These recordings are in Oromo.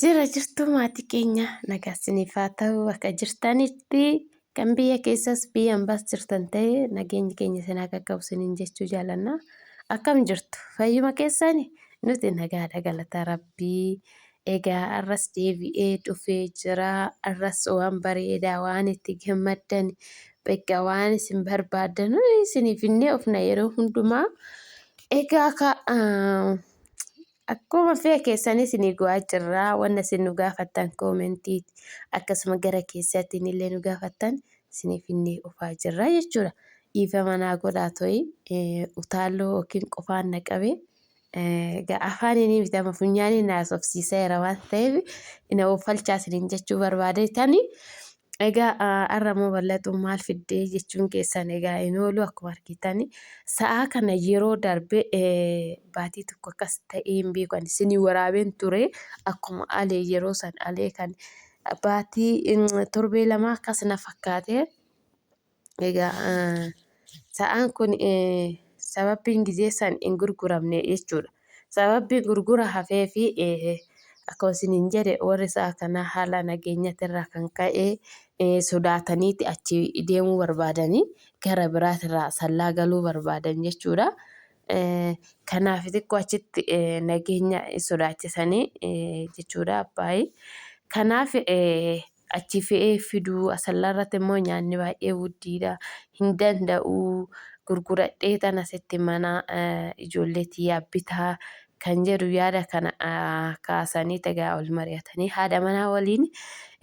Jira jirtuu maatii keenya nagaa isiniif haa ta'u akka jirtanitti kan biyya keessas biyya ambaas jirtan ta'e nageenyi keenya isin haa qaqqabu isiniin jechuu jaalanna. Akkam jirtu fayyuma keessani nuti nagaadha galata rabbii. Egaa arras deebi'ee dhufee jira arras waan bareedaa waan itti gammaddan bakka waan isin barbaaddan isiniif innee ofna yeroo hundumaa. Egaa ka Akkuma fedha keessanii isinii go'aa jirra. Wanna isin nu gaafattan koomentii akkasuma gara keessaatiin illee nu gaafattan isiniif inni dhufaa jirra jechuudha. Dhiifama naa godhaa to'i utaalloo yookiin qofaan na qabe. Egaa afaaniin miti amma funyaaniin na haasofsiiseera waan ta'eef na oofalchaa isiniin jechuu barbaadeetani. Egaa har'a immoo bal'axuun maal fiddee jechuun keessan egaa hin oolu akkuma argitan sa'aa kana yeroo darbe baatii tokko akkas ta'ee hin beeku ani isinii waraabeen ture akkuma alee yeroo san alee kan baatii torbee lama akkas na fakkaate. Egaa sa'aan kun sababbiin gizee san hin gurguramne jechuudha. Sababbiin gurgura hafee fi akkuma isiniin jedhe warri sa'a kanaa haala nageenyatirraa kan ka'e sodaataniiti achi deemuu barbaadanii gara biraatirraa sallaa galuu barbaadan jechuudha. Kanaaf xiqqoo achitti nageenya sodaachisanii jechuudha abbaayi. Kanaaf achi fe'ee fiduu Asallaa irratti immoo nyaanni baay'ee wuddiidha hin danda'u gurguradhee tan asitti mana ijoollee tiyyaa bitaa kan jedhu yaada kana kaasanii egaa ol mari'atanii haadha manaa waliin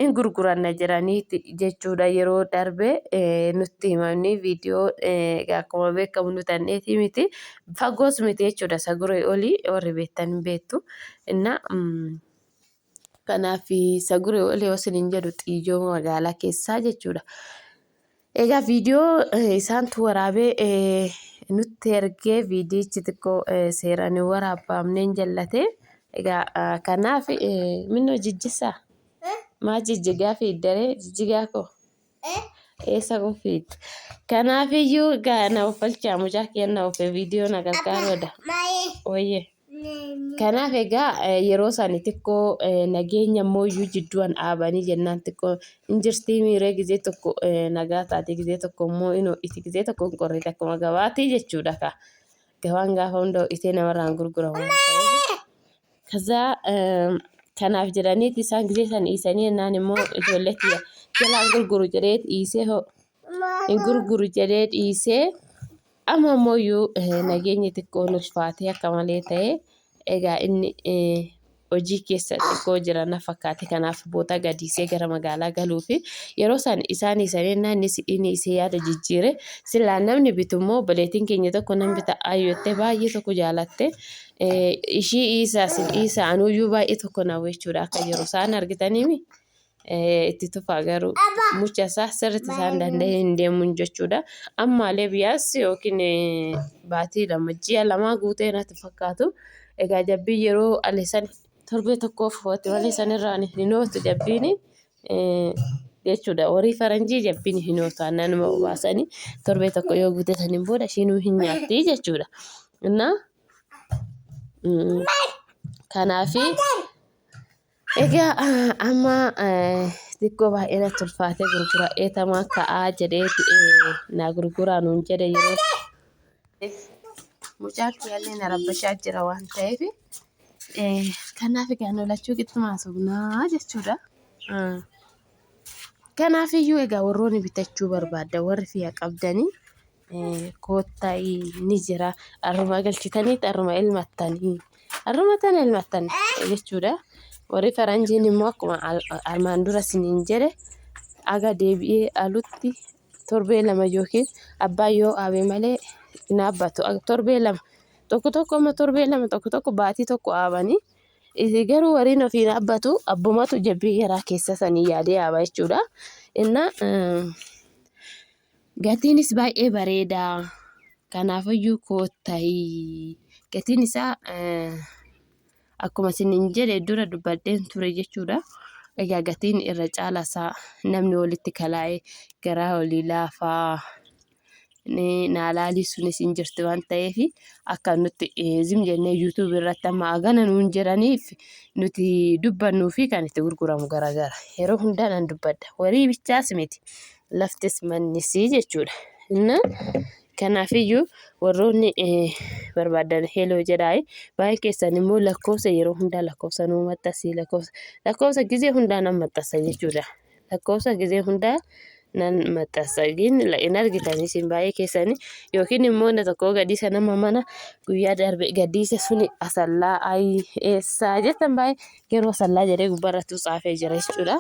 hin gurguranna jedhanii jechuudha yeroo darbe nutti himanii viidiyoo egaa akkuma beekamu nu tanneetii miti fagoos miti jechuudha saguree olii warri beektan hin beektu innaa Kanaaf saguree olii yoo isiniin jedhu xiijoo magaalaa keessaa jechuudha. Egaa viidiyoo isaantu waraabee nutti ergee viidiyichi xiqqoo seeraan hin waraabamneen jallate. Egaa kanaaf minnoo jijjisaa? Maa jijjigaa fiiddaree jijjigaa koo? Eessa kun fiiddu? Kanaafiyyuu egaa na uffalchaa mucaa kiyya na uffee viidiyoo na gargaaruudha. Wayyee. Kanaaf egaa yeroo sani xiqqoo nageenya immoo iyyuu jidduun dhaabanii jennaan xiqqoo hin jirtii miiree gizee tokko nagaa taate gizee tokko immoo hin ho'iti gizee tokko hin qorrite akkuma gabaatii jechuudha kaa. Gabaan gaafa hunda ho'itee namarraan gurguramu waan ta'eef. Kazaa kanaaf jedhaniiti isaan gizee san dhiisanii jennaan immoo ijoollee tiyya jalaan gurguru jedhee dhiisee hoo hin gurguru jedhee dhiisee Amma ammoo iyyuu nageenyi xiqqoon ulfaatee akka malee ta'e egaa inni hojii keessa xiqqoo jira na fakkaate kanaaf boota gadiisee gara magaalaa galuu fi yeroo san isaan hiisanii jennaan innis inni isee yaada jijjiire silaa namni bitu immoo obboleettiin keenya tokko nan bita ayyu jettee baay'ee tokko jaalatte ishii dhiisaa sin dhiisaa anuyyuu baay'ee tokko na jechuudha akka jiru isaan argitaniimi. Itti tufaa garuu mucha isaa sirriitti isaan danda'ee hin deemuun jechuudha. Ammaalee biyyaas yookiin baatii 2 ji'a lamaa guutee natti fakkaatu. Egaa jabbiin yeroo ale san torbee tokkoof hooti malee sanirraan hin hootu jabbiin jechuudha. Horii faranjii jabbiin hin hootu aannanuma obaasanii torbee tokko yoo guute saniin booda ishiinuu hin nyaatti jechuudha. Innaa kanaafi Egaa amma xiqqoo baay'ee natti ulfaatee gurguradhee tamaa ka'aa jedhee naa gurguraa nuun jedhe yeroo mucaan kiyyallee na rabbashaa jira waan ta'eef kanaaf egaa nu lachuu qixxuma haasofnaa jechuudha. Kanaaf iyyuu egaa warroonni bitachuu barbaaddan warri fiya qabdanii koottaa ni jira. Arruma galchitaniit arruma ilmattanii arruma tana ilmattan jechuudha. Warri faranjiin immoo akkuma armaan dura isiniin jedhe aga deebi'ee alutti torbee 2 yookiin abbaan yoo aabe malee hin dhaabbatu. Torbee 2 tokko tokko amma torbee 2 tokko tokko baatii tokko aabanii garuu wariin ofii dhaabbatu abbumatu jabbii garaa keessa sanii yaadee aaba jechuudha. Innaa Gatiinis baay'ee bareeda. Kanaafiyyuu koottayi. Gatiin isaa akkuma isiniin jedhe dura dubbadheen ture jechuudha. Egaa gatiin irra caala isaa namni walitti kalaa'ee garaa walii laafaa. Naa laalii sunis hin jirti waan ta'eef akka nutti zim jennee YouTube irratti amma hagana nuun jedhaniif nuti dubbannuu fi kan itti gurguramu garaagara. Yeroo hundaa nan dubbadha. Warii bichaas miti. Laftis mannis jechuudha. Inna kanaafiyyuu warroonni barbaadan heloo jedhaayi. Baay'een keessan immoo lakkoofsa yeroo hundaa lakkoofsa nuu maxxansi lakkoofsa lakkoofsa gizee hundaa nan maxxansa jechuudha. Lakkoofsa gizee hundaa nan maxxansa. Gin hin argitan isin baay'ee keessani yookiin immoo inni tokko gadiisa nama mana guyyaa darbe gadiisa suni asallaa ayi eessaa jettan baay'ee garuu asallaa jedhee gubbaarratti tsaafee jira jechuudha.